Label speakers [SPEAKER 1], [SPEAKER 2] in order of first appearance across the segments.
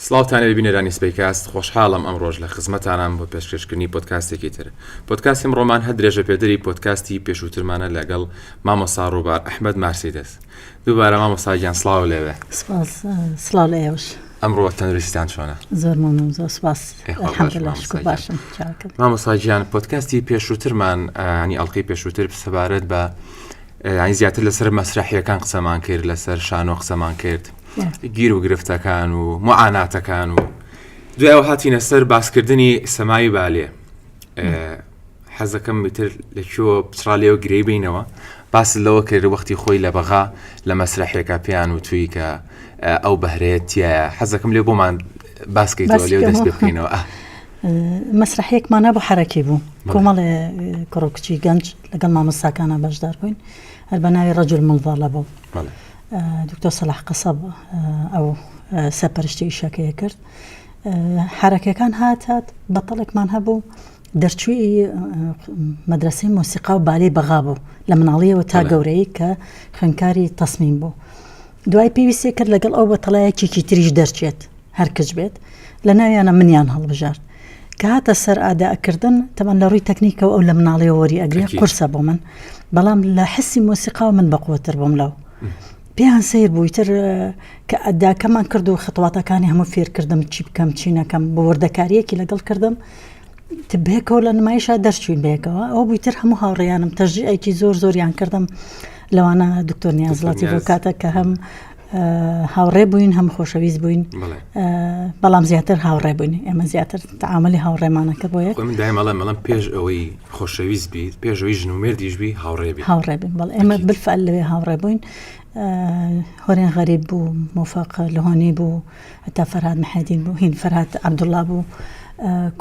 [SPEAKER 1] سڵاوتان لێ بینەرانی سپەیکاست، خۆشحاڵم ئەمڕۆش لە خزمەتانام بۆ پێشکەشکردنی پۆدکاستێکی تر. پۆدکاستی ئەمڕۆمان هەر درێژەپێدەری پۆدکاستی پێشووترمانە لەگەڵ مامۆستا ڕووبار ئەحمەد مارسیدس. دووبارە مامۆستا گیان سڵاو لێ بێ.
[SPEAKER 2] سپاس، سڵاو لە ئێوەش.
[SPEAKER 1] ئەمڕۆ تەندروستیتان چۆنە؟
[SPEAKER 2] زۆر مەمنون، زۆر سپاس.
[SPEAKER 1] ئێ خوا باش
[SPEAKER 2] الحمدلله
[SPEAKER 1] مامۆستا
[SPEAKER 2] شکر
[SPEAKER 1] گیان.
[SPEAKER 2] باشم چاکم.
[SPEAKER 1] مامۆستا گیان پۆدکاستی پێشووترمان ینی ئەڵقەی پێشووتر سەبارەت بە ینی زیاتر لەسەر مەسرەحیەکان قسەمان کرد لەسەر شانۆ قسەمان کرد گیر و گرفتەکان و معاناتەکان و دوایەوە هاتینە سەر باسکردنی سەمای بالێ حەزەکەم میتر لە کوێوە پچڕا لێوە گرێی بینەوە باس لەوە کرد وەختی خۆی لە بەغا لە مەسرحێکە پێیان و توی کە ئەو بەهرەیە تایە حەزەکەم لێ بۆمان باسکەیتەوە لێ دەست پێ بکەینەوە
[SPEAKER 2] مەسرحیەکمان هەبوو حەرەکی بوو کۆمەڵێ کوڕ و کچی گەنج لەگەڵ مامۆستاکانە بەشدار بووین هەر بە ناوی ڕەجول مڵڤاڵە بوو دکتۆر سەلاح قەسەب ئەو سەرپەرشتی ئیشەکەی کرد حرەکەکان هات هات بەتەڵێکمان هەبوو دەرچووی مەدرسەی مۆسیقا و بالەی بەغا بوو لە مناڵیەوە تا گەورەی کە خوێنکاری تەسمیم بوو دوای پێویستی کرد لەگەڵ ئەو بەتەڵایەکێکی تریش دەرچێت هەر کچ بێت لە ناویانە منیان هەڵبژارد کە هاتە سەر ئاداکردن تەمان لە ڕووی تەکنیکەوە ئەو لە مناڵیەوە وەری ئەگرێ قورسە بۆ من بەڵام لە حسی مۆسیقاوە من بەقوەتر بووم لەو پێیان سیر بووی تر کە ئەداکەمان کرد و خەتواتەکانی هەموو فێرکردم چی بکەم چی نەکەم بۆ وردەکاریەکی لەگەڵ کردم بەیەکەوە لە نمایشا دەرچوین بەیەکەوە ئەو بووی تر هەموو هاوڕێیانم تەژیعێکی زۆر زۆریان کردم لەوانە دکتۆر نیاز لەتیف و کاتە کە هەم هاوڕێ بووین هەم خۆشەویست بووین بەڵام زیاتر هاوڕێ بووین ئێمە زیاتر تعاملی هاوڕێمانە کرد بۆ یەک
[SPEAKER 1] من دایم ئەڵێم ئەڵێم پێش ئەوەی خۆشەویست بیت پێش ئەوەی ژن و مێردیش بی هاوڕێ بی
[SPEAKER 2] هاوڕێ بین بەڵێ ئێمە بالفعل لەوێ هاوڕێ بووین هۆرێن غەریب بوو مۆفەق لهۆنی بوو هەتا فەرهاد محێدین بوو هین فەرهاد عەبدوڵا بوو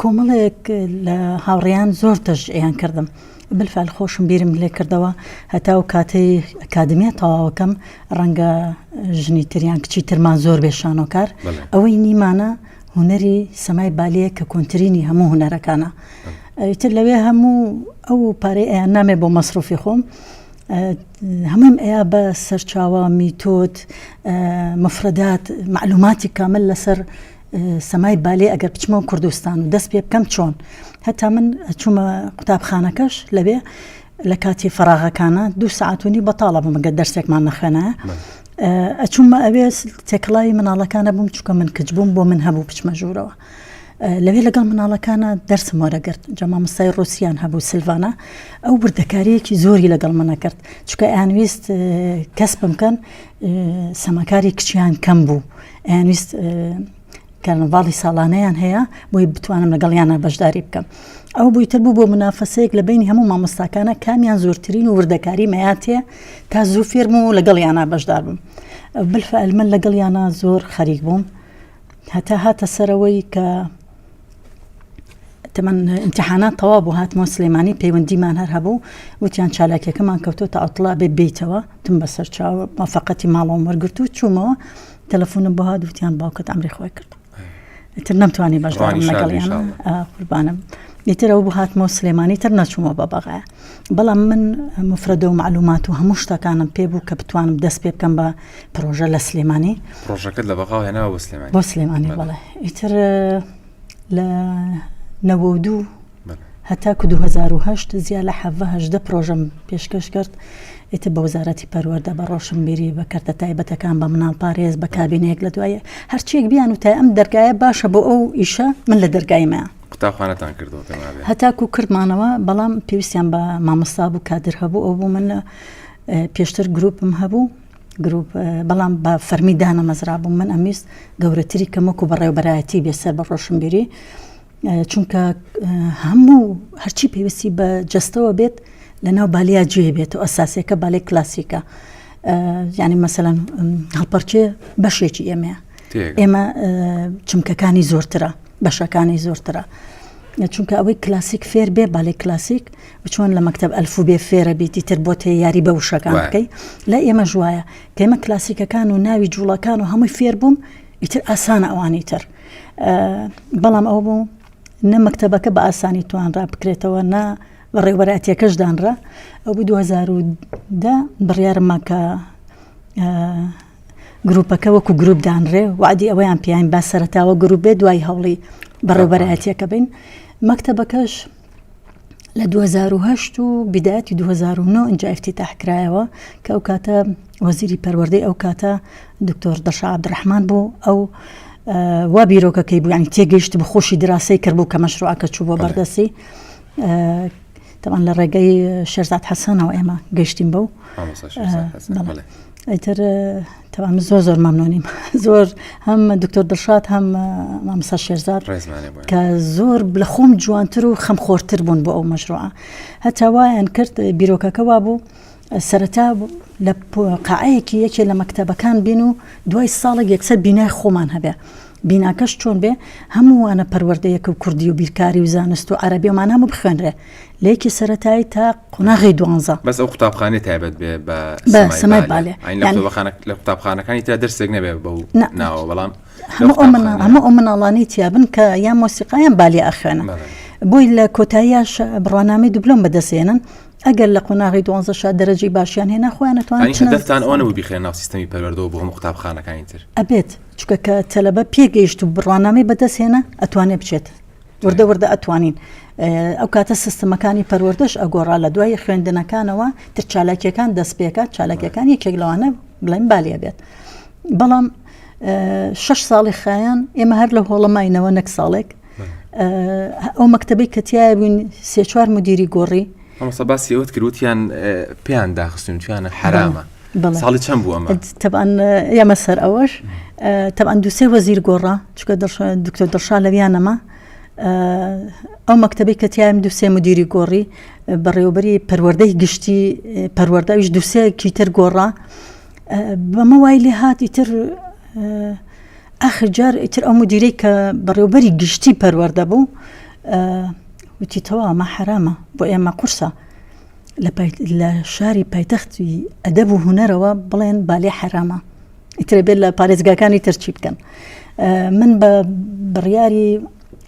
[SPEAKER 2] کۆمەڵێک لە هاوڕێیان زۆر تەشجیعیان کردم بالفعل خۆشم بیرم لێ کردەوە هەتا و کاتەی ئەکادمیە تەواوەکەم ڕەنگە ژنی تریان کچی ترمان زۆر بێ شانۆکار ئەوەی نیمانە هونەری سەمای بالیە کە کۆنترینی هەموو هونەرەکانە ئیتر لەوێ هەموو ئەو پارەی ئەیان نامێ بۆ مەسروفی خۆم هەموویم ئەیا بە سەرچاوە میتۆد مفرەدات معلوماتی کامل لەسەر سەمای بالێ ئەگەر بچمەوە کوردستان و دەست پێ بکەم چۆن هەتا من چوومە قوتابخانەکەش لەوێ لە کاتی فەراغەکانە دوو ساعت و نیو بەتاڵە بووم گەر دەرسێکمان نەخوێنایە ئەچوومە ئەوێ تێکەڵاوی مناڵەکانە بووم چونکە من کچ بووم بۆ من هەبوو بچمە ژوورەوە لەوێ لەگەڵ مناڵەکانە دەرسم وەرەگرت جا مامۆستای ڕوسیان هەبوو سلڤانە ئەو وردەکاریەکی زۆری لەگەڵ منە کرد چونکە ئەیانویست کەس بمکەن سەماکاری کچیان کەم بوو ئەیانویست کارنەڤاڵی ساڵانەیان هەیە بۆی بتوانم لەگەڵیانە بەشداری بکەم ئەو بوویتر بوو بۆ منافەسەیەک لە بینی هەموو مامۆستاکانە کامیان زۆرترین و وردەکاری مەیاتێ تا زوو فێرم و لەگەڵیانە بەشدار بووم بالفعل من لەگەڵیانە زۆر خەریک بووم هەتا هاتە سەرەوەی کە تەمەن امتحانات تەواو بوو هاتمەوە سلێمانی پەیوەندیمان هەر هەبوو وتیان چالاکیەکەمان کەوتۆتە عوتڵە بێ بیتەوە تم بەسەر چاو مافەقەتی ماڵەوەم وەرگرت و چوومەوە تەلەفۆنم بۆ هات وتیان باوکت ئەمری خۆی کرد ئیتر نەمتوانی بەشدارم لەگەڵیان قوربانم ئیتر ئەو بوو هاتمەوە سلێمانی تر نەچوومەوە بە بەغایە بەڵام من مفرەدە و معلومات و هەموو شتەکانم پێ بوو کە بتوانم دەست پێ بکەم بە پرۆژە لە سلێمانی
[SPEAKER 1] پرۆژەکەت لە بەغاوە هێناوە بۆ سلێمانی
[SPEAKER 2] بۆ سلێمانی بەڵێ ئیتر لە 92 هەتاکو 2008 زیا لە حەڤە هەژدە پرۆژەم پێشکەش کرد ئیتر بە وەزارەتی پەروەردە بە ڕۆشنبیری بە کەرتە تایبەتەکان بە مناڵپارێز بە کابینەیەک لە دوای هەرچیەک بیان و تای ئەم دەرگایە باشە بۆ ئەو ئیشە من لە دەرگای مە
[SPEAKER 1] قوتابخانەتان کردەوە پێم
[SPEAKER 2] وابێ هەتاکو کردمانەوە بەڵام پێویستیان بە مامۆستا بوو کادر هەبوو ئەو بوو من پێشتر گروپم هەبوو گروپ بەڵام بە فەرمی دانەمەزرا بوو من ئەمویست گەورەتری کەم وەکو بەڕێوبەرایەتی بێ سەر بە ڕۆشنبیری چونکە هەموو هەرچی پێویستی بە جەستەوە بێت لە ناو بالیا جێ بێت و ئەساسیەکە بالێ کلاسیکە یعنی مەسەلەن هەڵپەرچێ بەشێکی ئێمەیە ئێمە چمکەکانی زۆرترە بەشەکانی زۆرترە چونکە ئەوەی کلاسیک فێر بێ بالێ کلاسیک چۆن لە مەکتب ئەلف و بێ فێرە بیتی تر بۆ تێ یاری بە وشەکان بکەی لە ئێمە ژوایە کەمە کلاسیکەکان و ناوی جوڵەکان و هەمووی فێر بووم ئیتر ئاسانە ئەوانی تر بەڵام ئەوە بوو نە مەکتەبەکە بە ئاسانی توانرا بکرێتەوە نە بەڕێوەبەرایەتیەکەش دانرا ئەو بوو 2010 بڕیارم ما کە. گروپەکە وەکو گروپ دانرێ وعدی ئەوەیان پیاین با سەرتاوە گروپ بێ دوای هەوڵی بەڕێوبەرایەتیەکە بین مەکتەبەکەش لە 2008 و بدایەتی 2009 ئینجا ئیفتیتاح کرایەوە کە ئەو کاتە وەزیری پەروەردەی ئەو کاتە دکتۆر دەشا عەبدولڕەحمان بوو ئەو وا بیرۆکەکەی بوو یعنی تێگەیشت بوو خۆشی دراسەی کرد بوو کە مەشروعەکە چوو بۆ بەردەستی تەبعەن لە ڕێگەی شێرزاد حەسەنەوە ئێمە گەشتین بەو ئیتر تەبعەن زۆر زۆر مەمنونیم زۆر هەم دکتۆر دڵشاد هەم مامۆستا شێرزاد کە زۆر لە خۆم جوانتر و خەمخۆرتر بوون بۆ ئەو مەشروعە هەتا وایان کرد بیرۆکەکە وابوو سەرەتا لە قاعەیەکی یەکێ لە مەکتەبەکان بین و دوای ساڵێک یەکسەر بینای خۆمان هەبێ بیناکەش چۆن بێ هەموو وانە پەروەردەیەکە و کوردی و بیرکاری و زانست و عەرەبی و مانە هەموو بخوێنرێ لە یەکی سەرەتایی تا قۆناغی دوانزە.
[SPEAKER 1] بەس ئەو قوتابخانەی تایبەت بێ بە سەمای بالێ لە قوتابخانەکانی ترا دەرسێک نەبێ بەو ناوە بەڵام
[SPEAKER 2] هەموو ئەو مناڵانەی تیابن کە یان مۆسیقا یان بالێ ئەخوێنن بۆی لە کۆتاییاش بڕوانامەی دوبلۆم بەدەستێنن ئەگەر لە قۆناغی دوانزە شا دەرەجەی باشیان هێنا خۆیان ئەتوانن
[SPEAKER 1] بچنە هەدەفتان ئەوە نەبوو بیخەنە ناو سیستەمی پەروەردەوە بۆ هەموو قوتابخانەکانی تر؟
[SPEAKER 2] ئەبێت چونکە کە تەلەبە پێگەیشت و بڕوانامەی بەدەست هێنا ئەتوانێ بچێت وردە وردە ئەتوانین ئەو کاتە سیستمەکانی پەروەردەش ئەگۆڕا لە دوای خوێندنەکانەوە تر چالاکیەکان دەست پێکات چالاکیەکان یەکێک لەوانە بڵێن بالیە بێت بەڵام شش ساڵی خایان ئێمە هەر لە هۆڵە ماینەوە نەک ساڵێک ئەو مەکتەبەی کە تیایا بووین سێ چوار مدیری گۆڕی.
[SPEAKER 1] مامۆستا باسی ئەوەت کرد وتیان پێیان داخستوین وتیانە حەرامە ساڵی چەند بوو ئەمە؟
[SPEAKER 2] تەبعەن ئێمە سەر ئەوەش تەبعەن دوو سێ وەزیر گۆڕا چونکە دکتۆر دڵشاد لەویا نەما ئەو مەکتەبەی کە تیایم دوو سێ مدیری گۆڕی بەڕێوەبەری پەروەردەی گشتی پەروەردە ئەویش دوو سێ کیتر گۆڕا بەمە وای لێ هات ئیتر ئاخر جار ئیتر ئەو مدیرەی کە بەڕێوبەری گشتی پەروەردە بوو وتی تەواو ئەمە حەرامە بۆ ئێمە قورسە لە شاری پایتەختی ئەدەب و هونەرەوە بڵێن بالێ حەرامە ئیتر بێت لە پارێزگاکانی تر چی بکەن من بە بڕیاری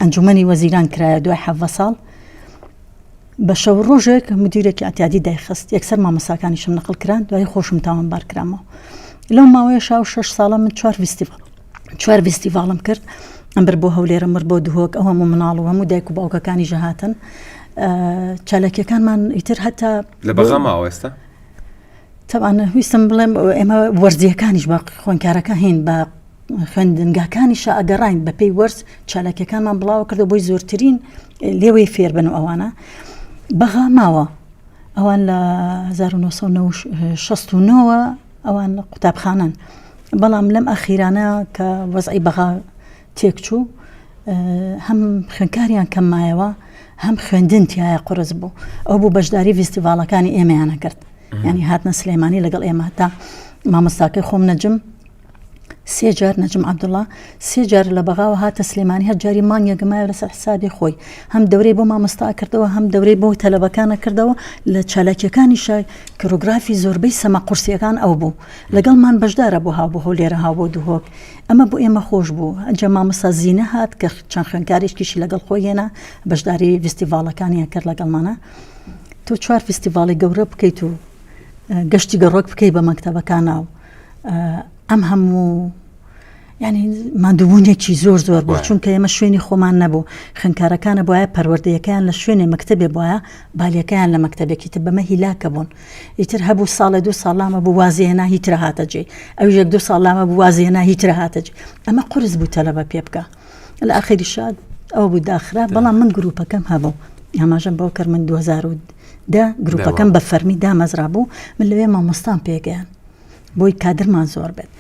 [SPEAKER 2] ئەنجومەنی وەزیران کرایە دوای حەڤە ساڵ بە شەو ڕۆژێک مدیرێکی ئەتیادی دایخست یەکسەر مامۆستاکانیشم نەقڵ کران دوای خۆشم تاوانبار کرامەوە لەو ماوەیە شا و شەش ساڵە من چوار فیستیڤاڵ چوار فیستیڤاڵم کرد ئەمبر بۆ هەولێرە مر بۆ دهۆک ئەو هەموو مناڵ و هەموو دایک و باوکەکانی ژەهاتن چالاکیەکانمان ئیتر هەتا
[SPEAKER 1] لە بەغا ماوە ئێستا
[SPEAKER 2] تەبعەن ویستم بڵێم ئێمە وەرزیەکانیش بە خوێندکارەکە هین بە خوێندنگاکانیشا ئەگەڕاین بەپێی وەرز چالاکیەکانمان بڵاوە کردەوە بۆی زۆرترین لێوەی فێربن و ئەوانە بەغا ماوە ئەوان لە 1969ەوە ئەوان قوتابخانەن بەڵام لەم ئەخیرانە کە وەزعی بەغا تێکچوو هەم خوێنکاریان کەم مایەوە هەم خوێندن تایە قرس بوو ئەو بوو بەشداری فیستیڤاڵەکانی ئێمەیانە کرد ینی هاتنە سلێمانی لەگەڵ ئێمە هەتا مامۆستاکەی خۆم نەجم سێ جار نەجم عەبدوڵا سێ جار لە بەغاوە هاتە سلێمانی هەر جاری مانگێک مایەوە لەسەر حسابی خۆی هەم دەورەی بۆ مامۆستا کردەوە هەم دەورەی بۆ تەلەبەکانە کردەوە لە چالاکیەکانیشا کرۆگرافی زۆربەی سەما قورسیەکان ئەو بوو لەگەڵمان بەشدارە بۆ هاو بۆ هەولێرە هاو بۆ دهۆک ئەمە بۆ ئێمە خۆش بوو ئەنجا مامۆستا زینە هات کە چەند خوێندکارێکیشی لەگەڵ خۆی هێنا بەشداری فیستیڤاڵەکانیان کرد لەگەڵمانە تۆ چوار فیستیڤاڵی گەورە بکەیت و گەشتی گەڕۆک بکەیت بە مەکتەبەکانە و ئەم هەموو ینی مادووبوونێکی زۆر زۆر بوو چونکە ئێمە شوێنی خۆمان نەبوو خوێندکارەکانە بواە پەروەردەیەکەیان لە شوێنێ مەکتتەبێ بواە بالیەکەیان لە مەکتتەبێکی تر بەمە هیلاکە بوون ئیتر هەبوو ساڵێ دو ساڵامە بوو وازێنا هیترە هاتە جێ ئەو یەک دو ساڵامە بوو وازێنا هیترە هاتە جێ ئەمە قرس بوو تەلەبە پێ بکە لە ئاخریشا ئەوە بوو داخرا بەڵام من گروپەکەم هەبوو ئاماژەم بەوە کرد من 2010 گروپەکەم بە فەرمی دامەزرا بوو من لەوێ مامۆستام پێگەیان بۆی کادرمان زۆر بێت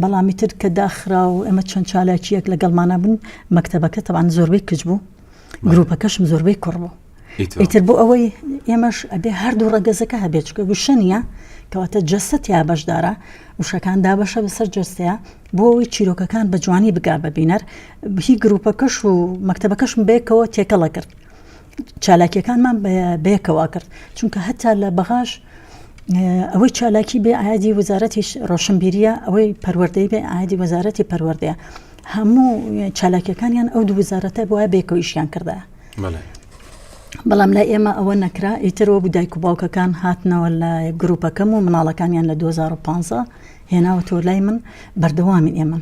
[SPEAKER 2] بەڵامی تر کە داخرا و ئێمە چەند چالاکیەک لەگەڵمانە بوون مەکتەبەکە تەوان زۆربەی کچ بوو گروپەکەشم زۆربەی کوڕ بوو ئیتر بۆ ئەوەی ئێمەش ئەبێ هەردوو ڕەگەزەکە هەبێت چکە وشە نییە کەواتە جەستە تیا بەشدارە وشەکان دابەشە بەسەر جەستەیە بۆ ئەوەی چیرۆکەکان بە جوانی بگا بە بینەر هی گروپەکەش و مەکتەبەکەشم بەیەکەوە تێکەڵە کرد چالاکیەکانمان بەیەکەوە کرد چونکە هەتا لە بەغاش ئەوەی چالاکی بێ ئایدی وەزارەتی ڕۆشنبیریە ئەوەی پەروەردەی بێ ئایدی وەزارەتی پەروەردەیە هەموو چالاکیەکانیان ئەو دوو وەزارەتە بواە بێکەوە ئیشیان کردایە بەڵام لای ئێمە ئەوە نەکرا ئیترەوە بوو دایک و باوکەکان هاتنەوە لە گروپەکەم و مناڵەکانیان لە 2015 هێناوەتەوە لای من بەردەوامین ئێمە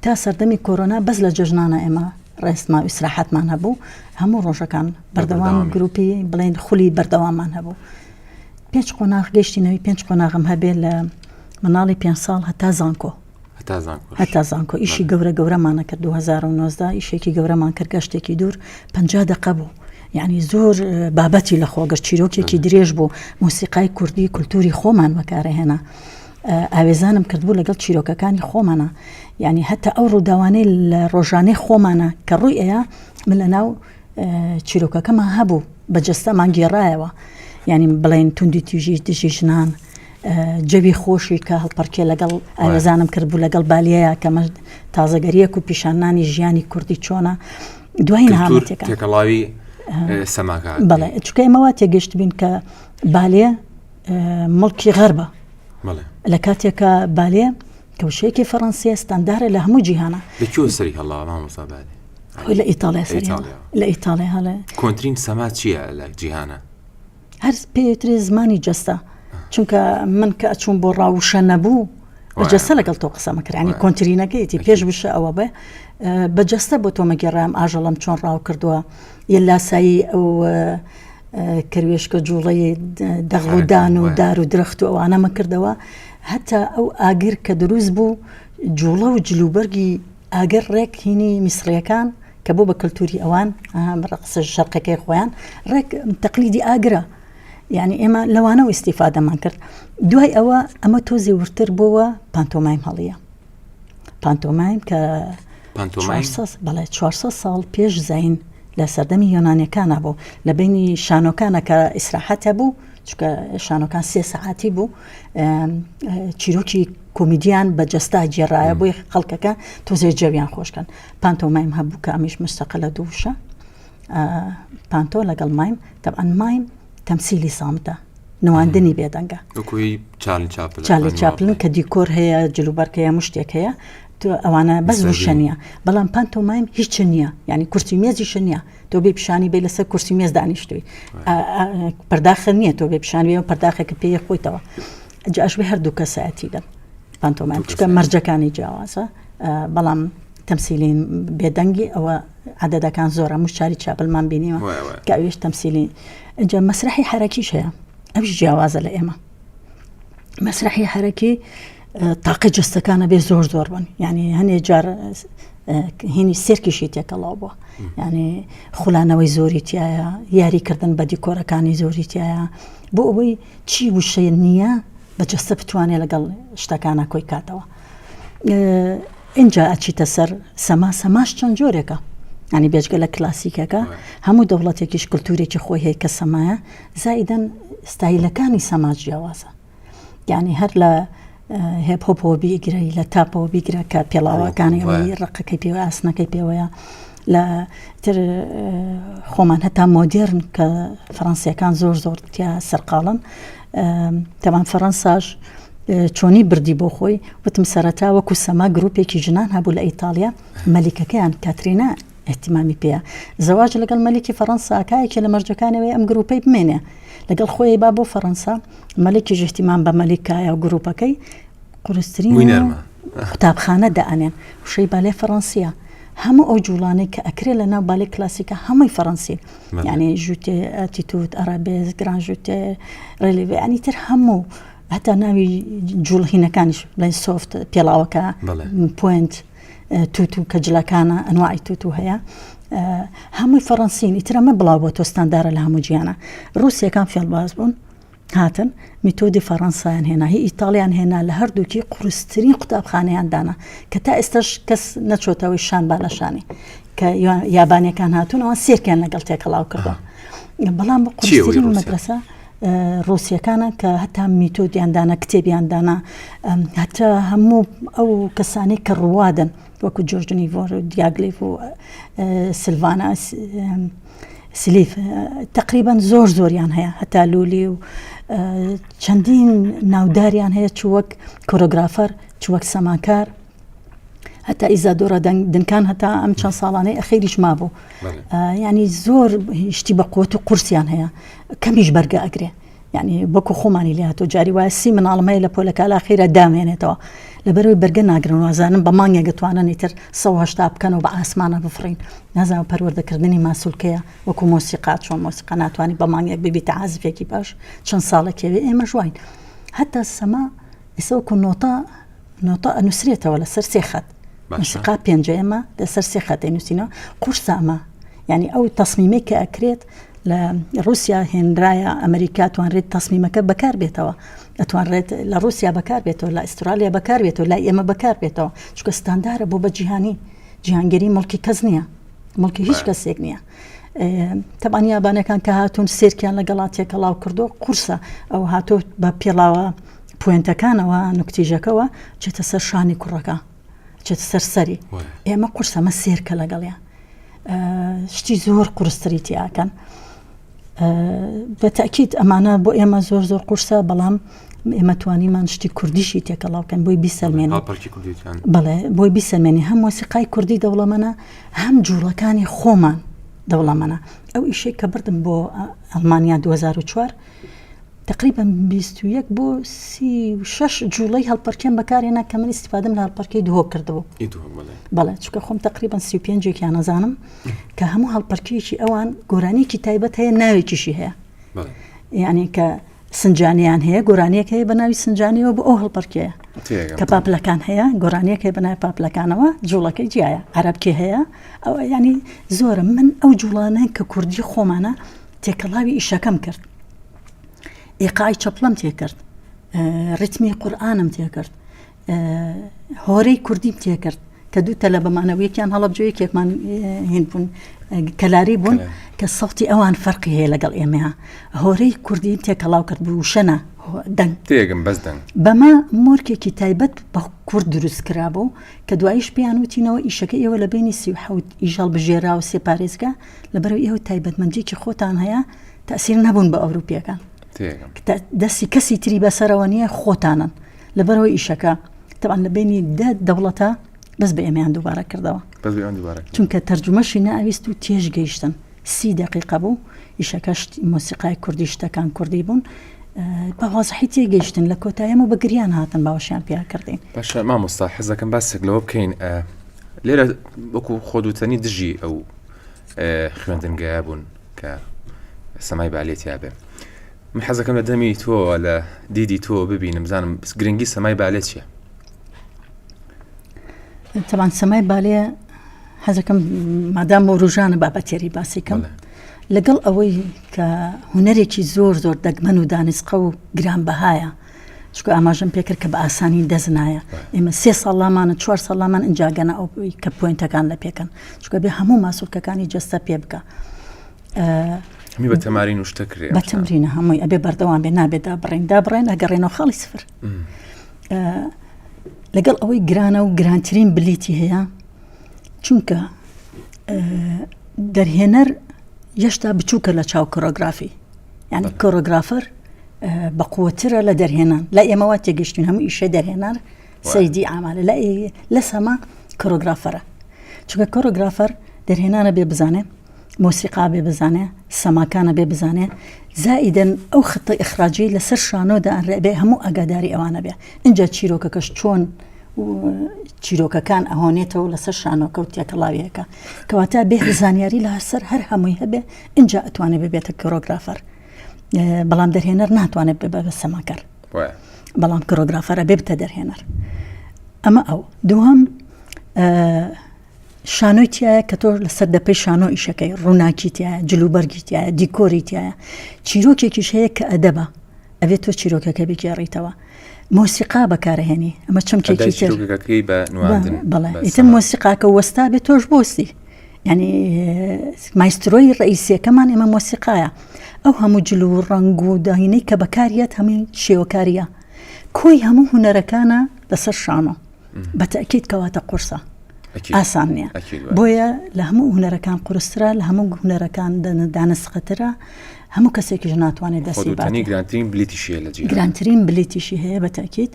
[SPEAKER 2] تا سەردەمی کۆرۆنا بەس لە جەژنانە ئێمە ڕێستما و ئیسراحەتمان هەبوو هەموو ڕۆژەکان بەردەوام گروپی بڵێن خولی بەردەوامان هەبوو پێنج قۆناغ گەشتینەوەی پێنج قۆناغم هەبێ لە مناڵی پێ ساڵ هەتا زانکۆ هەتا زانکۆ ئیشی گەورە گەورەمانە کرد 2009 ئیشێکی گەورەمان کرد گەشتێکی دوور 50 دقە بوو یعنی زۆر بابەتی لە خۆگەر چیرۆکێکی درێژ بوو مۆسیقای کوردی کولتوری خۆمان بەکارهێنا ئاوێزانم کردبوو لەگەڵ چیرۆکەکانی خۆمانە یعنی هەتا ئەو ڕووداوانەی لە ڕۆژانەی خۆمانە کە ڕووی ئەیا من لە ناو چیرۆکەکەمان هەبوو بە جەستەمان گێڕایەوە یعنی بڵێن توندی تیژی دژی ژنان جەوی خۆشی کە هەڵپەرکێ لەگەڵ ئاوێزانم کرد بوو لەگەڵ بالیەیە کە مە تازەگەریەک و پیشانانی ژیانی کوردی چۆنە دوای نهامەتێکە
[SPEAKER 1] تێکەڵاوی سەماکە
[SPEAKER 2] بەڵێ چکە ئێمەوا تێگەشت بین کە بالێ مڵکی غەربە لە کاتێکە بالێ کە وشەیەکی فەڕەنسیە ستاندارە لە هەموو جیهانە
[SPEAKER 1] لە کوێ سەری هەڵا مامۆستا بالێ
[SPEAKER 2] لە ئیتاڵیا سەری لە ئیتاڵیا هەڵێ
[SPEAKER 1] کۆنترین سەما چییە لە جیهانە
[SPEAKER 2] هەر پێترێ زمانی جەستە چونکە من کە ئەچوم بۆ ڕاوشە نەبوو بە جەستە لەگەڵ تۆ قسە مەکرانی کۆنترینەکەیتی پێش بشە ئەوە بێ بە جەستە بۆ تۆ مەگەڕام ئاژەڵم چۆن ڕاو کردووە یە لاسایی ئەو کەروێشکە جوڵەی دەغڵودان و دار و درەخت و ئەوانەمە کردەوە هەتا ئەو ئاگر کە دروست بوو جوڵە و جلوبەرگی ئاگر ڕێک هینی میسڕیەکان کە بۆ بە کەلتوری ئەوان ڕقسە شەرقەکەی خۆیان ڕێک تەقلیدی ئاگرە یعنی ئێمە لەوانەوە ئیسیفادەمان کرد دوای ئەوە ئەمە تۆزی ورتر بۆوە پانتۆمایم هەڵیە پانتۆمایم کە بەڵێ 400 ساڵ پێش زین لە سەردەمی یۆنانەکانە بوو لە بینی شانۆکانە کە ئیسراحەت هەبوو چکە شانۆکان سێ سەعاتی بوو چیرۆکی کۆمیدیان بە جەستا گێڕایە بۆی خەڵکەکە تۆزێ جەویان خۆشکەن پانتۆمایم هەبوو کە ئەمیش مستەقە لە دووشە پانتۆ لەگەڵ مایم تەبعەن مایم تەمسیلی سامتە نواندنی بێدەنگە چارلی چاپلن کە دیکۆر هەیە جلوبەرکەیە مشتێک هەیە ئەوانە بەس وشە نییە بەڵام پانتۆمایم هیچ نییە یعنی کورسی مێزیش نییە تۆ بێ پیشانی بێ لەسەر کورسی مێز دانیشتوی پەرداخە نییە تۆ بێ پیشانی بێ پەرداخێکە پێی خۆیتەوە جاش بێ هەردوو کەسایەتی بن پانتۆمایم چکە مەرجەکانی جیاوازە بەڵام تەمسیلی بێدەنگی ئەوە عدەدەکان زۆرە موش چاری چاپلمان بینیوە کە ئەوێش تەمسیلی ئەجا مەسرحی حرەکیش هەیە ئەوش جیاوازە لە ئێمە مەسرحی حرەکی تاقی جستەکانە بێ زۆر زۆر بن یعنی هەنێ جار هینی سێرکیشی تێکەڵاو بووە یعنی خولانەوەی زۆری تایە یاریکردن بە دیکۆرەکانی زۆری تایە بۆ ئەوەی چی وشەیە نییە بە جەستە بتوانێت لەگەڵ شتەکانە کۆی کاتەوە ئینجا ئەچیتە سەر سەما سەماش چەند جۆرێکە ینی بێجگە لە کلاسیکەکە هەموو دەوڵەتێکیش کللتورێکی خۆی هەیە کە سەمایە زائیدەن ستایلەکانی سەما جیاوازە یعنی هەر لە هێپ هۆپەوە بیگرەی لە تاپەوە بیگرە کە پێڵاوەکانی ئەوەی ڕقەکەی پێوە ئاسنەکەی پێوەیە لە تر خۆمان هەتا مۆدێرن کە فەڕەنسیەکان زۆر زۆر تیا سەرقاڵن تەمان فەڕەنساش چۆنی بردی بۆ خۆی وتم سەرەتا وەکو سەما گروپێکی ژنان هەبوو لە ئیتاڵیا مەلیکەکەیان کاترینا احتیمامی پێیە زەواج لەگەڵ مەلیکی فەڕەنسا کایەکی لە مەرجەکانەوەی ئەم گروپەی بمێنێ لەگەڵ خۆی با بۆ فەڕەنسا مەلیکی احتیمام بە مەلیکایە و گروپەکەی قورسترین قوتابخانە دائەنێن وشەی بالێ فەڕەنسیە هەموو ئەو جوڵانەی کە ئەکرێ لە ناو بالێ کلاسیکە هەمووی فەڕەنسی یعنی jeté attitude arabesque grand jeté relevé ینی تر هەموو هەتا ناوی جوڵهینەکانیش بڵێن soft پێڵاوەکە pointe توتو کە جلەکانە ئەنواعی توتو هەیە هەمووی فەڕەنسین ئیترە مە بڵاو بۆ تۆستاندارە لە هەموو جیانە ڕووسەکان فێڵباز بوون هاتن میتۆدی فەڕەنسایان هێنا هی ئیتاڵیان هێنا لە هەردووکی قورسترین قوتابخانەیان دانا کە تا ئێستاش کەس نەچۆتەوەی شان با لە شانی کە یابانیەکان هاتوون ئەوان سێرکیان لەگەڵ تێکەڵاو کردووە بەڵام بە قورسترین مەدرسە ڕووسیەکانە کە هەتا میتۆدیان دانا کتێبیان دانا هەتا هەموو ئەو کەسانەی کە ڕوادن وەکو جۆرجنیڤۆر و دیاگلیف و سلڤانا سلیف تقریبا زۆر زۆریان هەیە هەتا لولی و چەندین ناوداریان هەیە چ وەک کۆرۆگرافەر چ وەک سەماکار هەتا ئیزادۆرا دنکان هەتا ئەم چەند ساڵانەی ئەخیریش مابوو ینی زۆر شتی بە قوت و قورسیان هەیە کەمیش بەرگە ئەگرێ. یعنی وەکو خۆمانی لێ هاتوو جاری وایە سی مناڵم هەیە لە پۆلەکە لاخیرە دامێنێتەوە لەبەرەوەی بەرگە ناگرن وازانم بە مانگێک دەتوانن ئیتر 180 بکەن و بە ئاسمانە بفڕین نازانم پەروەردەکردنی ماسولکەیە وەکو مۆسیقا چۆن مۆسیقا ناتوانانی بە مانگێک ببیتە عازفێکی باش چەند ساڵێکەوێ ئێمەش واین هەتا سەما ئێستا وەکو نۆتە نۆتە ئەنووسرێتەوە لەسەر سێ خەت مۆسیقا پێنجە ئێمە لەسەر سێ خەت ئەنووسینەوە قورسە ئەمە یعنی ئەو تەسمیمەی کە ئەکرێت لە رووسیا هێنرایە ئەمریکا توانرێت تەسمیمەکە بەکار بێتەوە ئەتوانرێت لە رووسیا بەکار بێتەوە لە ئوسترالیا بەکار بێتەوە لای ئێمە بەکار بێتەوە چونکە ستاندارە بۆ بە جیهانی جیهانگەری مڵکی کەس نییە مڵکی هیچ کەسێک نییە تەبان یابانەکان کە هاتوون سێرکیان لەگەڵا تێکەڵاو کردو قورسە ئەو هاتۆ بە پێڵاوە پوێنتەکانەوە نوکتیژەکەوە چێتە سەر شانی کوڕەکە چێتە سەر سەری ئێمە قورسەمە سێرکە لەگەڵیان شتی زۆر قورستری تیاکەن بە تاکیت ئەمانە بۆ ئێمە زۆر زۆر قورسە بەڵام ئێمە توانیمان شتی کوردیشی تێکەڵاوکەن بۆی بیسەلمێن بەڵێ بۆی بیسەلمێنی هەم مۆسیقای کوردی دەوڵەمەنە هەم جوڵەکانی خۆمان دەوڵەمەنە ئەو ئیشەی کە بردم بۆ ئەڵمانیا 2004 تقریبا 21 بۆ 36 جوڵەی هەڵپەرکێم بەکارهێنا کە من ئیسیفادەم لە هەڵپەرکەی دهۆک کردبوو بەڵێ چونکە خۆم تقریبا 35 ێکیان نەزانم کە هەموو هەڵپەرکێکی ئەوان گۆرانیکی تایبەت هەیە ناوێکیشی هەیە یعنی کە سنجانیان هەیە گۆرانیەک هەیە بە ناوی سنجانیەوە بۆ ئەو هەڵپەرکەیە کە پاپلەکان هەیە گۆرانیەک هەیە بە ناوی پاپلەکانەوە جوڵەکەی جیایە عەربکی هەیە ئەو ینی زۆرە من ئەو جوڵانە کە کوردی خۆمانە تێکەڵاوی ئیشەکەم کرد ئیقاعی چەپڵەم تێکرد ڕیتمی قورئانم تێکرد هۆرەی کوردیم تێکرد کە دوو تەلەبەمانەوە یەکیان هەڵەبجە یەکێکمان هین بوون کەلاری بوون کە سەوتی ئەوان فەرقی هەیە لەگەڵ ئێمەیە هۆرەی کوردی تێکەڵاو کرد بوو وشەنە دەنگ
[SPEAKER 1] تێگەم بەس دەنگ
[SPEAKER 2] بەمە مۆرکێکی تایبەت بە کورد دروست کرابوو کە دواییش پێیان وتینەوە ئیشەکە ئێوە لە بینی 37 ئیش هەڵبژێرا و سێ پارێزگا لەبەرەوە ئێوە تایبەتمەندیەکی خۆتان هەیە تەسیر نەبوون بە ئەوروپیەکان دەستی کەسی تری بەسەرەوە نییە خۆتانن لەبەرەوەی ئیشەکە تەبعەن لە بینی دە دەوڵەتە بەس بە ئێمەیان دووبارە کردەوە چونکە تەرجمەشی ناویست و تێش گەیشتن سی دقیقە بوو ئیشەکەش مۆسیقای کوردی شتەکان کوردی بوون بە وازحی تێگەیشتن لە کۆتایەم و بە گریان هاتن باوەشیان پیا کردین
[SPEAKER 1] باشە مامۆستا حەزەکەم باسێک لەوە بکەین لێرە وەکو خۆدوتەنی دژی ئەو خوێندنگایە بوون کە سەمای بالێتیا بێ من حەزەکەم لە دەمی تۆ لە دیدی تۆ ببینم بزانم گرنگی سەمای بالێ چییە؟
[SPEAKER 2] تەبان سەمای بالێ حەزەکەم مادام وروژانە با بە تێری باسیکەم لەگەڵ ئەوەی کە هوەرێکی زۆر زۆر دەگمەن و دانسقە و گران بەهایە چکە ئاماژەم پێکرد کە بە ئاسانی دەست نایە ئێمە سێ ساڵامانە چوار ساڵامان ئینجاگەنە ئەو کە پوینتەکان لە پێکەن چکە بێ هەموو ماسولکەکانی جەستە پێ بکە
[SPEAKER 1] هەمی بە تەمارین و شتە کرێ
[SPEAKER 2] بە تەمرینە هەمووی ئەبێ بەردەوام بێ نابێت دابڕین دابڕێن ئەگەڕێنەوە خاڵی سفر لەگەڵ ئەوەی گرانە و گرانترین بلیتی هەیە چونکە دەرهێنەر یشتا بچووکە لە چاو کۆرۆگرافی یعنی کۆرۆگرافەر بەقوترە لە دەرهێنان لە ئێمەوە تێگەشتین هەموو ئیشە دەرهێنەر سەیدی ئامادە لە لە سەما کۆرۆگرافەرە چونکە کۆرۆگرافەر دەرهێنانە بێ بزانێ مۆسیقا بێ بزانێ سەماکانە بێ بزانێ زائیدەن ئەو خطە ئیخراجی لەسەر شانۆدا ئەنرێ بێ هەموو ئاگاداری ئەوانە بێ ئینجا چیرۆکەکەش چۆن چیرۆکەکان ئەهۆنێتەوە لەسەر شانۆکە و تێکەڵاویەکە کەواتە بێ زانیاری لەسەر هەر هەمووی هەبێ ئینجا ئەتوانێ ببێتە کۆرۆگرافەر بەڵام دەرهێنەر ناتوانێت ببێ بە سەماکەر بەڵام کۆرۆگرافەرە بێ بتە دەرهێنەر ئەمە ئەو دووەم شانۆی تایە کە تۆ لەسەر دەپەی شانۆ ئیشەکەی ڕووناکی تایە جلوبەرگی تایە دیکۆری تایە چیرۆکێکیش هەیە کە ئەدەبە ئەبێت تۆ چیرۆکەکە بگێڕیتەوە مۆسیقا بەکارهێنی ئەمە چەمکێکی تر بەڵێ ئیتر مۆسیقاکە وەستا بێت تۆش بۆستی یعنی مایسترۆی ڕئیسیەکەمان ئێمە مۆسیقایە ئەو هەموو جل و ڕەنگ و داهینەی کە بەکاریەت هەمووی شێوەکاریە کۆی هەموو هونەرەکانە لەسەر شانۆ بە تەئکید کەواتە قورسە ئاسان نییە بۆیە لە هەموو هونەرەکان قورسترە لە هەموو هونەرەکان دانسقەترە هەموو کەسێکیش ناتوانێت دەستی
[SPEAKER 1] گرانترین بلیتیشی لە
[SPEAKER 2] گرانترین بلیتیشی هەیە بە تاکیت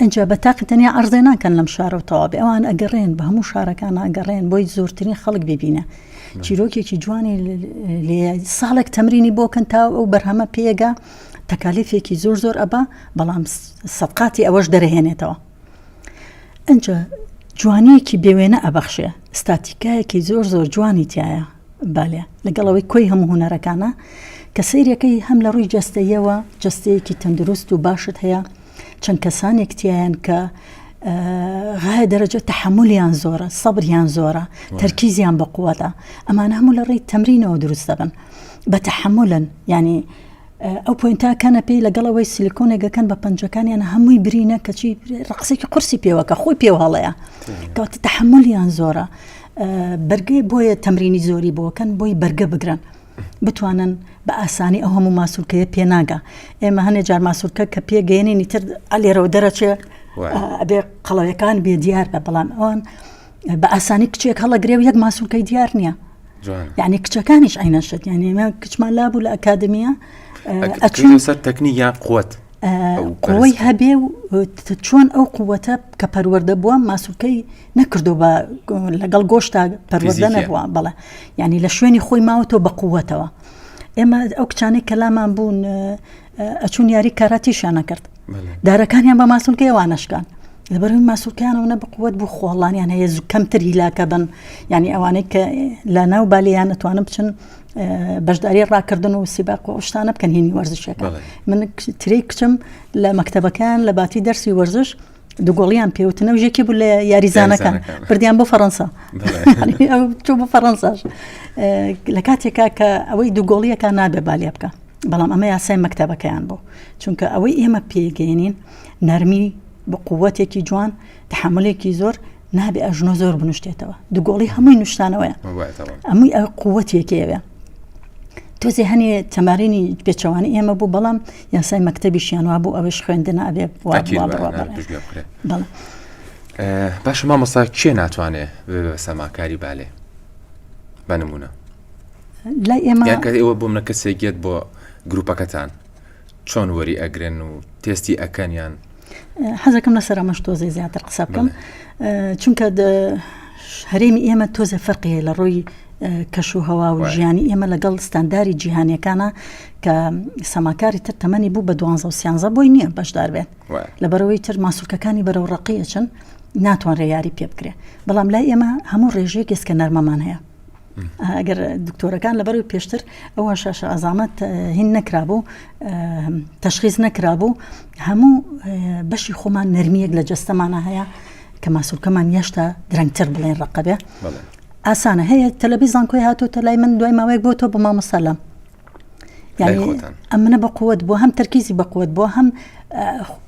[SPEAKER 2] ئەجا بە تاقی تەنیا عرضێ ناکەن لەم شارە و تەواو ئەوان ئەگەڕێن بە هەموو شارەکان ئەگەڕێن بۆی زۆرترین خەڵک ببینە چیرۆکێکی جوانی لێ ساڵێک تەمرینی بۆکەن تا ئەو بەرهەمە پێگا. تەکالیفێکی زۆر زۆر ئەبا بەڵام سەدقاتی ئەوەش دەرەهێنێتەوە ئەجا جوانیەکی بێوێنە ئەبەخشێ ستاتیکایەکی زۆر زۆر جوانی تایە بالێ لەگەڵ ئەوەی کۆی هەموو هونەرەکانە کە سەیرەکەی هەم لە ڕووی جەستەیەوە جەستەیەکی تەندروست و باشت هەیە چەند کەسانێک تیایان کە غایە دەرەجە تەحەمولیان زۆرە سەبریان زۆرە تەرکیزیان بە قووەتە ئەمانە هەموو لە ڕێی تەمرینەوە دروست دەبن بە تەحەمولن یعنی ئەو پوینتا کەنە پێی لەگەڵ ئەوەی سیلیکۆنێک ئەکەن بە پەنجەکانیان هەمووی برینە کەچی ڕقسێکی قورسی پێوەکە خۆی پێوە هەڵەیە کەواتە تەحەمولیان زۆرە بەرگەی بۆیە تەمرینی زۆری بۆکەن بۆی بەرگە بگرن بتوانن بە ئاسانی ئەو هەموو ماسولکەیە پێناگا ئێمە هەنێ جار ماسولکە کە پێگەێنینی تر ئەلێرەوە دەرەچێ ئەبێ قەڵەوەکان بێ دیار بە بەڵام ئەوان بە ئاسانی کچێک هەڵەگرێ و یەک ماسولکەی دیار نییە یعنی کچەکانیش عینەشت یعنی ئێمە کچمان لابوو لە ئەکادمیە
[SPEAKER 1] ئەچون سەر تەکنیک یان قوت
[SPEAKER 2] قوەی هەبێ و چۆن ئەو قووەتە کە پەروەردە بووە ماسولکەی نەکردو بە لەگەڵ گۆشتا پەروەردە نەبووە بەڵێ یعنی لە شوێنی خۆی ماوەتەوە بە قووەتەوە ئێمە ئەو کچانەی کەلامان بوون ئەچون یاری کاراتیشیان نەکرد دارەکانیان بە ماسولکەی ئەوانەشکان لەبەرەوەی ماسولکەیانەوە نە بقوت بوو خۆڵانیان هەیە زوو کەمتر هیلاکە بن یعنی ئەوانەی کە لە ناو بالیان ئەتوانن بچن بەشداری ڕاکردن و سیباق و شتانە بکەن هینی وەرزشەکە من تری کچم لە مەکتەبەکان لە باتی دەرسی وەرزش دوگۆڵیان پێوتنە و ژێکی بوو لە یاریزانەکان بردیان بۆ فەڕەنسا چۆ بۆ فەڕەنساش لە کاتێکا کە ئەوەی دوگۆڵیەکە نابێ بالێ بکە بەڵام ئەمە یاسای مەکتەبەکەیان بوو چونکە ئەوەی ئێمە پێگەێنین نەرمی بە قووەتێکی جوان تحملێکی زۆر نابێ ئەژنۆ زۆر بنوشتێتەوە دوگۆڵی هەمووی نوشتانەوەیە ئەمووی ئە قووەتێکەوە تۆزێ هەنێ تەمارینی پێچەوانی ئێمە بوو بەڵام یاسای مەکتتەبیشیان وا بوو ئەوش خوێندنە ئەبێ
[SPEAKER 1] باشە مامۆستا کێ ناتوانێ بە سەماکاری بالێ بە نمونە
[SPEAKER 2] لای ئێمە
[SPEAKER 1] ئێوە بۆ منە کەسێک گێت بۆ گروپەکەتان چۆن وەری ئەگرن و تێستی ئەکەن یان؟
[SPEAKER 2] حەزەکەم لەسەر ئەمەش تۆزێ زیاتر قسە بکەم چونکە هەرێمی ئێمە تۆزێ فەرقی هەیە لە ڕووی کەش و هەوا و ژیانی ئێمە لەگەڵ ستانداری جیهانیەکانە کە سەماکاری تر تەمەنی بوو بە دوانزە و سیانزە بۆی نییە بەشدار بێت لەبەرەوەی تر ماسولکەکانی بەرەو ڕقی ئەچن ناتوانرێ یاری پێ بکرێ بەڵام لای ئێمە هەموو ڕێژەیەک ئێسکە نەرمەمان هەیە ئەگەر دکتۆرەکان لەبەرەوەی پێشتر ئەو هەشاشە ئازامەت هین نەکرابوو تەشخیز نەکرابوو هەموو بەشی خۆمان نەرمیەک لە جەستەمانە هەیە کە ماسولکەمان یەشتا درەنگتر بڵێن ڕقەبێ ئاسانە هەیە تەلەبی زانکۆی هاتۆتە لای من دوای ماوەیەک بۆ تۆ بە مامۆستا لام ئەمنە بە قوت بۆ هەم تەرکیزی بە قوت بۆ هەم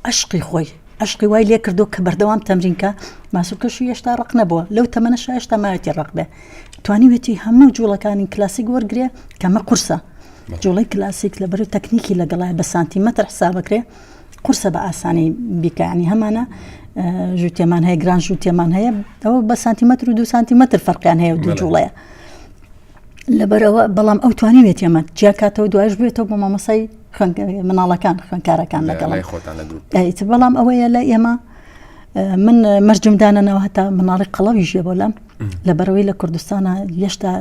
[SPEAKER 2] عشقی خۆی عشقی وای لێ کردو کە بەردەوام تەمرینکە ماسولکەشی هێشتا ڕق نەبووە لەو تەمەنە هێشتا ماوەتی ڕق بێ توانیوێتی هەموو جوڵەکانی کلاسیک وەرگێ کەمە قورسە جوڵەی کلاسیک لە بەرەی تەکنیکی لەگەڵای بە سانتیمەتر حسابەکرێ قورسە بە ئاسانی بیکانی هەمانە ژووتێمان هەیە گران ژووتێمان هەیە ئەوە بە سانتیمەتر و دو سانتیمەتر فەرقیان هەیە و دوو جوڵەیە لەبەرەوە بەڵام ئەو توانیوێتی ئەمە جیاکاتەوە دوایش بێتەوە بۆ مامۆسای مناڵەکان خوێنکارەکان لەگەڵ بەڵام ئەوەیە لە ئێمە من مەرجم دانەنەوە هەتا مناڵی قەڵەوی ژێ بۆ لەم لە بەرەوەی لە کوردستانە هێشتا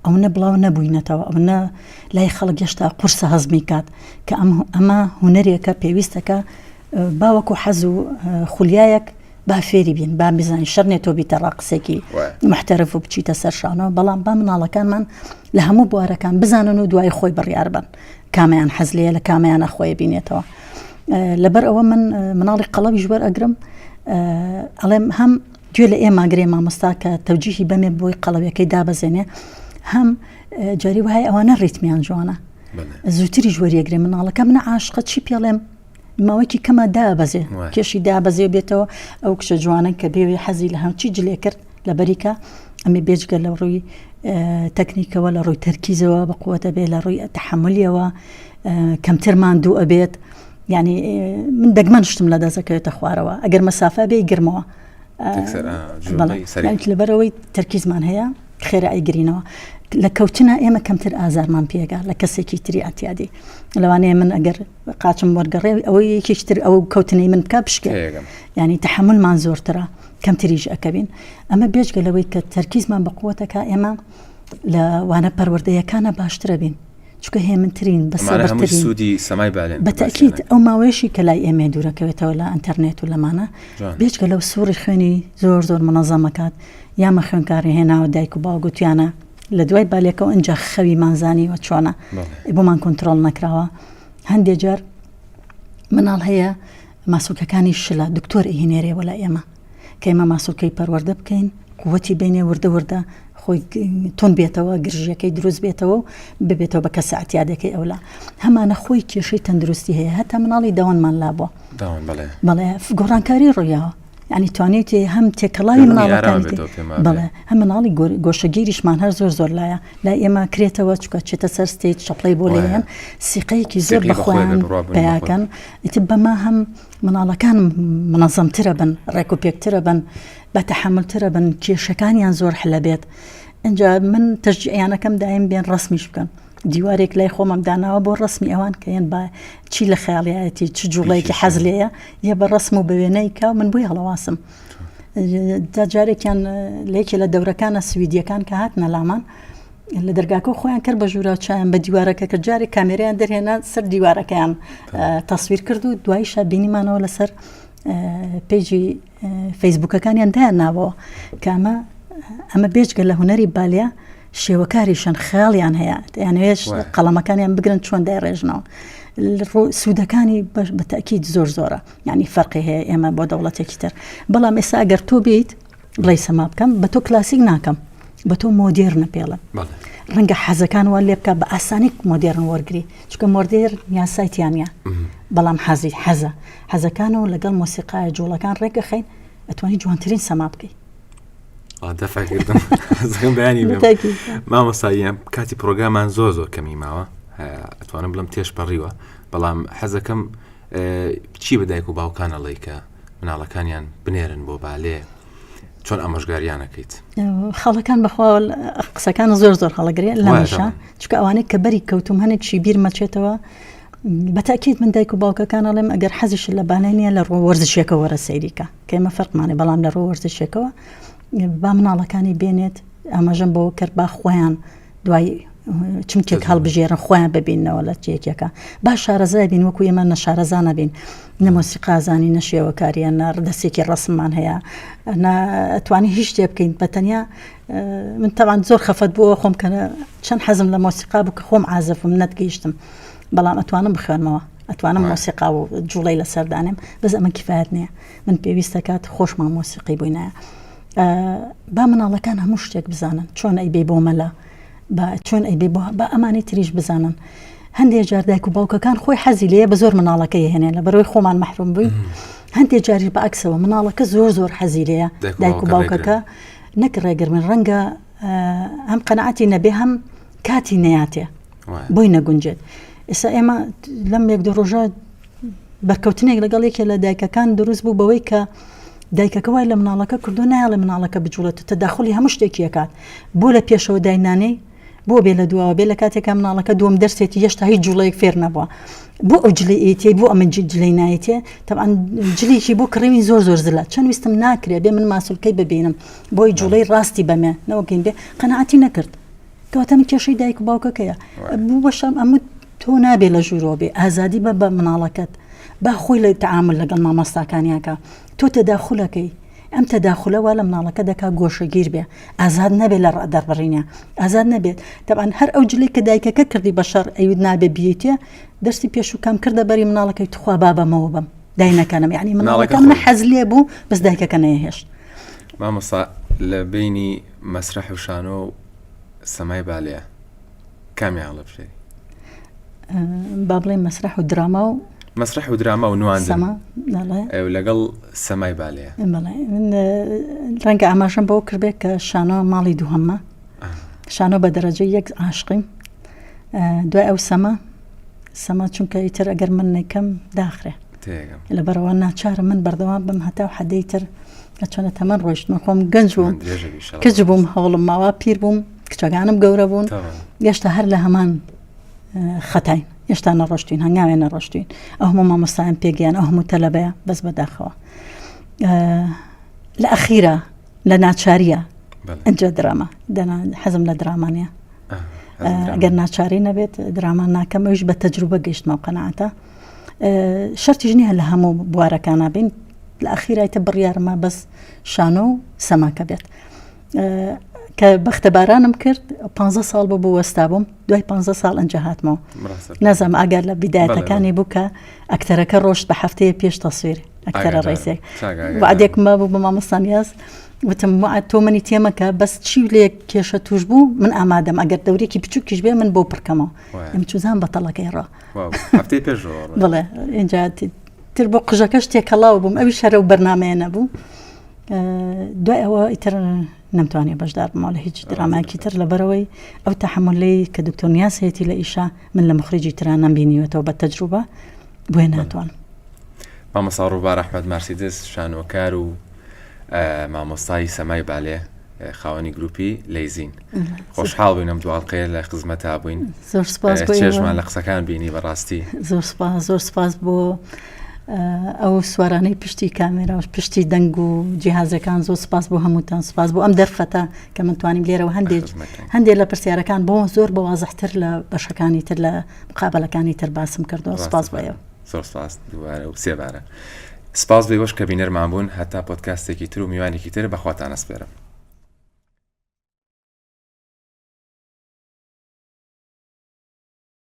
[SPEAKER 2] ئەوە بڵاو نەبووینەتەوە ئەوە لای خەڵک هێشتا قورسە هەزمی کات کە ئەم ئەمە هوەرێکە پێویستەکە باوەکو حەز و خولیایەک با فێری بین با بزانین شەر نێ تۆ بیتە ڕاقسێکی محتەرف و بچیتە سەر شانەوە بەڵام با مناڵەکانمان لە هەموو بوارەکان بزانن و دوای خۆی بڕیار بن کامیان حەز لێیە لە کامیانە خۆی بینێتەوە لەبەر ئەوە من مناڵی قەڵەویش وەرئەگرم ئەڵێم هەم گوێ لە ئێمە گرێ مامۆستا کە تەوجیهی بەمێ بۆی قەڵەویەکەی دابەزێنێ هەم جاری وهای ئەوانە ڕیتمیان جوانە زووتریش وەریەگرێ مناڵەکە منە عاشقە چی پێڵێم ماوەیەکی کەمە دابەزێ کێشی دابەزێ بێتەوە ئەو کچە جوانە کە بێوێ حەزی لە هەمچی جلێ کرد لە بەریکە ئەمە بێجگە لە ڕووی تەکنیکەوە لە ڕووی تەرکیزەوە بە قوتە بێ لە ڕووی تحملیەوە کەمتر ماندوو ئەبێت یعنی من دەگمەن شتم لە دەستەکەوێتە خوارەوە ئەگەر مەسافە بێ گرمەوە لەبەرەوەی تەرکیزمان هەیە خێرا ئەیگرینەوە لە کەوتنە ئێمە کەمتر ئازارمان پێگا لە کەسێکی تری ئەتیادی لەوانەیە من ئەگەر قاچم وەرگەڕێ ئەوەی یەکێکی تر ئەوە کەوتنەی من بکە بشکێ ینی تحملمان زۆرترە کەمتریش ئەکەوین ئەمە بێجگە لەوەی کە تەرکیزمان بە قوتەکە ئێمە لە وانە پەروەردەیەکانە باشترە بین. چونکە هێمنترین بە سەبرترین
[SPEAKER 1] سوودی سەمای بالێن
[SPEAKER 2] بە تەئکید ئەو ماوەیەشی کە لای ئێمەیە دوورەکەوێتەوە لە ئەنتەرنێت و لەمانە بێجگە لەو سوڕی خوێنی زۆر زۆر منەزەمەکات یامە خوێنکاری هێناوە دایک و باوک گوتیانە لە دوای بالێکەوە ئینجا خەویمان زانیوە چۆنە بۆمان کۆنتترۆل نەکراوە هەندێک جار مناڵ هەیە ماسولکەکانی شلە دکتۆر ئەیهێنێرێ بۆ لای ئێمە کە ئێمە ماسولکەی پەروەردە بکەین قوتی بینێ وردە وردە خۆی تون بێتەوە گرژیەکەی دروست بێتەوە و ببێتەوە بە کەسە ئەتیادەکەی ئەولا هەمانە خۆی کێشەی تەندروستی هەیە هەتا مناڵی داوانمان لابووە بەڵێ گۆڕانکاری ڕوویاوە ینی توانێتی هەم تێکەڵاوی مناڵەکانی بەڵێ هەم مناڵی گۆشەگیریشمان هەر زۆر زۆر لایە لای ئێمە کرێتەوە چکە چێتە سەر stage چەپڵەی بۆ لێیان سیقەیەکی زۆر بەخۆیان پیاکەن ئیتر بەمە هەم مناڵەکانم منەزەمترە بن ڕێک و پێکترە بن بە تەحەمولترە بن کێشەکانیان زۆر حلە بێت ئینجا من تەشجیعیانەکەم دایم بێن ڕەسمیش بکەن دیوارێک لای خۆمم داناوە بۆ ڕەسمی ئەوان کە یەن با چی لە خەیاڵیایەتی چ جوڵەیەکی حەز لێیە یە بە ڕەسم و بە وێنەی کا من بۆی هەڵەواسم جا جارێکیان لە یەکێ لە دەورەکانە سویدیەکان کە هاتنە لامان لە دەرگاکە خۆیان کرد بە ژوورا چایان بە دیوارەکە کرد جارێک کامێریان دەرهێنا سەر دیوارەکەیان تەسویر کرد و دوایشە بینیمانەوە لەسەر page ی فەیسبوکەکانیان دایان ناوەوە کە ئەمە ئەمە بێجگە لە هونەری بالیا شێوەکاریشن خەیاڵیان هەیە یانوێش قەڵەمەکانیان بگرن چۆن دایڕێژنەوە سوودەکانی بە تاکیید زۆر زۆرە یعنی فەرقی هەیە ئێمە بۆ دەوڵەتێکی تر بەڵام ئێستا ئەگەر تۆ بیت بڵێی سەما بکەم بە تۆ کلاسیک ناکەم بە تۆ مۆدێرنە پێڵم ڕەنگە حەزەکان وان لێ بکە بە ئاسانی مۆدێرن وەرگری چکە مۆدێر یاسای تیانە بەڵام حەزی حەزە حەزەکان و لەگەڵ مۆسیقای جوڵەکان ڕێکەخەین ئەتوانی جوانترین سەما بکەی
[SPEAKER 1] دەفاکردم بەیانی مامۆساییان کاتی پرۆگرامان زۆر زۆر کەمی ماوە ئەتوانم بڵم تێش پەڕیوە بەڵام حەزەکەم چی بە دایک و باوکان ئەڵێی کە مناڵەکانیان بنێرن بۆ بالێ چۆن ئامۆژگاریانەکەیت؟
[SPEAKER 2] خاڵەکان بەخوا قسەکان زۆر زۆر هەڵەگرێ لەمەشە چکە ئەوانەی کە بەری کەوتم هەنێکشی بیرمەچێتەوە بەتاکیت من دایک و باوکەکان ئەڵێم ئەگەر حەزیش لە بالێ نییە لە ڕوو وەرزشێکە وەرە سەیریکە کە ئێمە فەرقمانێ بەڵام لە ڕوو وەرزشێکەوە با مناڵەکانی بێنێت ئاماژەم بەوە کرد با خۆیان دوای چمکێک هەڵبژێرن خۆیان ببینەوە لە چێکێکە با شارەزای بین وەکو ئێمە نەشارەزا نەبین نە مۆسیقازانی نە شێوەکاریە نە دەستێکی ڕسممان هەیە توانی هیچ شتێ بکەین بە تەنیا من تەوان زۆر خەفەت بووە خۆم کە چەند حەزم لە مۆسیقا بوو کە خۆم عازفم نەتگەیشتم بەڵام ئەتوانم بخوێنمەوە ئەتوانم مۆسیقا و جوڵەی لەسەر دانێم بەس ئەمە کفایەت نییە من پێویستە کات خۆشمان مۆسیقی بووینایە با مناڵەکان هەموو شتێک بزانن چۆن ئەیبێ بۆ مەلا با چۆن ئەیبێ بۆ با ئەمانی تریش بزانن هەندێک جار دایک و باوکەکان خۆی حەزی لێ بە زۆر مناڵەکەی هێنێ لە بەرەوەی خۆمان مەحروم بووین هەندێک جاریش بە عکسەوە مناڵەکە زۆر زۆر حەزی لێیە دایک و باوکەکە نەک ڕێگر من ڕەنگە هەم قەنەعەتی نەبێ هەم کاتی نەیاتێ بۆی نەگونجێت ئێستا ئێمە لەم یەک دوو ڕۆژە بەرکەوتنێک لەگەڵ یەکێ لە دایکەکان دروست بوو بەوەی کە دایکەکە وای لە مناڵەکە کردو نایڵێ مناڵەکە بجوڵێت و تەداخلی هەموو شتێکی ئەکات بۆ لە پێشەوە داینانەی بۆ بێ لە دواوە بێ لە کاتێکا مناڵەکە دووەم دەرسێتی هێشتا هیچ جوڵەیەک فێر نەبووە بۆ ئەو جلی ئیتێ بۆ ئەمە جلی نایەتێ تەبعەن جلێکی بۆ کڕیوین زۆر زۆر زلە چەند ویستم ناکرێ بێ من ماسولکەی ببینم بۆی جوڵەی ڕاستی بەمێ نەوەکەین بێ قەناعەتی نەکرد کەواتە من کێشەی دایک و باوکەکەیە بوو بەشەم ئەمە تۆ نابێ لە ژوورەوە بێ ئازادی بە بە مناڵەکەت با خۆی لە تەعامل لەگەڵ مامۆستاکانیاکە تۆ تەداخولەکەی ئەم تەداخولە وا لە مناڵەکە دەکا گۆشەگیر بێ ئازاد نەبێ لە دەربڕینە ئازاد نەبێت تەبعەن هەر ئەو جلەی کە دایکەکە کردی بە شەڕ ئەیوت نابێ بیتێ دەستی پێشوو کام کردە بەری مناڵەکەی تخوا بابەمەوە بم داینەکەنم یعنی مناڵەکەم نە حەز لێ بوو بەس دایکەکە نەیهێشت.
[SPEAKER 1] مامۆستا لە بینی مەسرەح و شانۆ و سەمای بالێ کامیان هەڵەبژێری؟
[SPEAKER 2] با بڵێم مەسرح و دراما و
[SPEAKER 1] مەسرح و دراما و نواندن لەگەڵ سەمای بالەیە
[SPEAKER 2] ڕەنگە ئاماژەم بەوە کردبێت کە شانۆ ماڵی دووهەمە شانۆ بە دەرەجە یەک عاشقیم دوای ئەو سەما سەما چونکە ئیتر ئەگەر من نەکەم داخرێ لەبەرەوە ناچارە من بەردەوام بم هەتا و حەدەی تر لە چۆنە تەمەەن ڕۆیشتمە خۆم گەنج بووم کچ بووم هەوڵم ماوە پیر بووم کچەکانم گەورە بوون هێشتا هەر لە هەمان خەتاین هێشتا نەڕۆشتین هەنگاوێ نەڕۆشتین ئەو هەموو مامۆستایان پێگەیان ئەو هەموو تەلەبەیە بەس بەداخەوە لە ئەخیرە لە ناچاریە ئەجا دراما دەنا حەزم لە درامانە. گەر ناچاری نەبێت دراما ناکەم ئەویش بە تەجروبە گەیشتمەوە قەناعەتە شەرتیش نییە لە هەموو بوارەکانە بین لە ئەخیرایتە بڕیارمە بەس شانۆ و سەماکە بێت کە بەختەبارانم کرد پ ساڵ بۆ بۆ وەستا بووم دوای پ ساڵ ئەنج هاتمەوە نازم ئاگار لە بیدایەتەکانی بوو کە ئەکتەرەکە ڕۆشت بە هەفتەیە پێش تەسویر ئەکتەرە ڕیسێک وعدێک مابوو بە مامۆستانیاز وتم وعد تۆ منی تێمەکە بەس چی لێ کێشە توش بوو من ئامادەم ئەگەر دەورێکی بچووکیش بێ من بۆ پڕکەمەوە ئەم چوزان بەتەڵەکەی ڕۆ بڵێ اینجا تر بۆ قژەکەش تێکەڵاو بووم ئەوی شەرە و بەرنمەیە نەبوو دوای ئەوە ئیتر نەمتوانێت بەشدار بمەوە لە هیچ درامایەکی تر لەبەرەوەی ئەو تەحملەی کە دکتۆر نیاز هەیەی لە ئیشا من لە مخرجی ترا نەمبینیوەتەوە بە تەجروبە بۆیە ناتوانم.
[SPEAKER 1] مامۆستا ڕووبار ئەحمەد مارسیدس شانۆکار و مامۆستای سەمای بالێ خاوەنی گروپی لەیزین خۆشحاڵ بووین ئەم دواڵقەیە لە خزمەتا بووین
[SPEAKER 2] زۆر سپاس بۆ
[SPEAKER 1] چێژمان لە قسەکان بینی بەڕاستی
[SPEAKER 2] زۆر سپاس زۆر سپاس بۆ ئەو سوارانەی پشتی کامێرا و پشتی دەنگ و جیهازەکان زۆر سپاس بۆ هەمووتان سپاس بۆ ئەم دەرفەتە کە من توانیم لێرەوە هەندێک هەندێک لە پرسیارەکان بۆ زۆر بە وازحتر لە بەشەکانی تر لە مقابلەکانی تر باسم کردەوە سپاس بۆ ئێوە
[SPEAKER 1] زۆر سپاس دووبارە و سێبارە سپاس بێوەش کە بینەرمان بوون هەتا پۆدکاستێکی تر و میوانێکی تر بەخواتان ئەسپێرم.